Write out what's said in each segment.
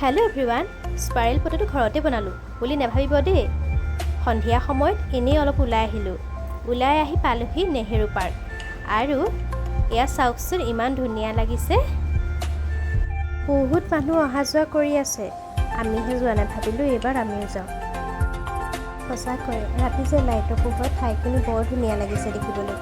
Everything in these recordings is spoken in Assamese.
হেল্ল' এভৰিৱান, স্পাইৰেল পটেটো ঘৰতে বনালোঁ বুলি নাভাবিব দেই। সন্ধিয়া সময়ত এনেই অলপ ওলাই আহিলোঁ। ওলাই আহি পালোহি নেহেৰু পাৰ্ক আৰু এয়া চাওকচোন, ইমান ধুনীয়া লাগিছে। বহুত মানুহ অহা যোৱা কৰি আছে, আমিহে যোৱা নাই। ভাবিলোঁ এইবাৰ আমিও যাওঁ। সঁচাকৈ ৰাতি যে লাইটৰ পোহৰত ঠাইখিনি বৰ ধুনীয়া লাগিছে দেখিবলৈ।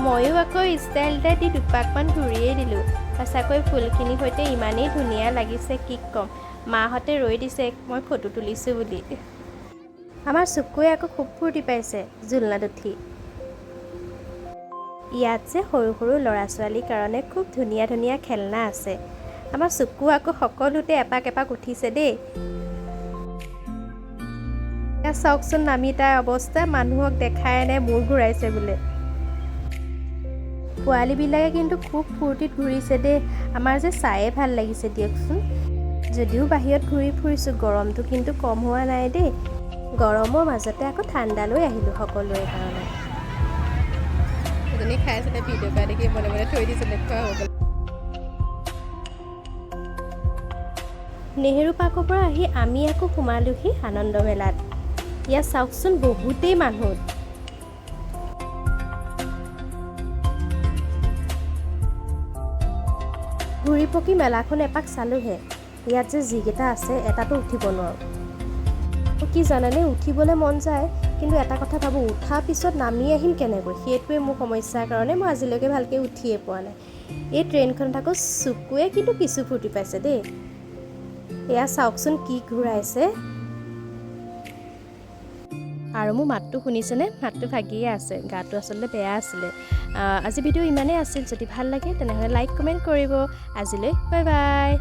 ময়ো আকৌ ষ্টাইল এটা দি দুপাকমান ঘূৰিয়েই দিলোঁ। সঁচাকৈ ফুলখিনিৰ সৈতে ইমানেই ধুনীয়া লাগিছে, কি ক'ম। মাহঁতে ৰৈ দিছে মই ফটো তুলিছোঁ বুলি। আমাৰ চুকুৱে আকৌ খুব ফূৰ্তি পাইছে জোলনাত উঠি। ইয়াত যে সৰু সৰু ল'ৰা ছোৱালীৰ কাৰণে খুব ধুনীয়া ধুনীয়া খেলনা আছে। আমাৰ চুকু আকৌ সকলোতে এপাক এপাক উঠিছে দেই। এয়া চাওকচোন নামি তাইৰ অৱস্থা, মানুহক দেখাই নাই, মূৰ ঘূৰাইছে বোলে। পোৱালীবিলাকে কিন্তু খুব ফূৰ্তিত ঘূৰিছে দেই। আমাৰ যে চায়ে ভাল লাগিছে দিয়কচোন। যদিও বাহিৰত ঘূৰি ফুৰিছোঁ, গৰমটো কিন্তু কম হোৱা নাই দেই। গৰমৰ মাজতে আকৌ ঠাণ্ডা লৈ আহিলোঁ সকলোৰে কাৰণে। এজনী খাই আছিলে, ভিডিঅ' কৰা দেখি মনে মনে থৈ দিছিলে, খোৱা হৈ গ'ল। নেহেৰু পাৰ্কৰ পৰা আহি আমি আকৌ সোমালোহি আনন্দ মেলাত। ইয়াত চাওকচোন বহুতেই মানুহ। ঘূৰি পকি মেলাখন এপাক চালোহে। ইয়াত যে যিকেইটা আছে এটাতো উঠিব নোৱাৰোঁ। কি জানানে, উঠিবলৈ মন যায়, কিন্তু এটা কথা ভাবোঁ, উঠাৰ পিছত নামি আহিম কেনেকৈ, সেইটোৱে মোৰ সমস্যাৰ কাৰণে মই আজিলৈকে ভালকৈ উঠিয়ে পোৱা নাই। এই ট্ৰেইনখনত আকৌ চুকুৱে কিন্তু কিছু ফূৰ্তি পাইছে দেই। এয়া চাওকচোন কি ঘূৰাইছে। আৰু মোৰ মাতটো শুনিছেনে? মাতটো ভাগিয়ে আছে, গাটো আচলতে বেয়া আছিলে। আজি ভিডিঅ' ইমানেই আছিল। যদি ভাল লাগে তেনেহ'লে লাইক কমেণ্ট কৰিব। আজিলৈ বাই বাই।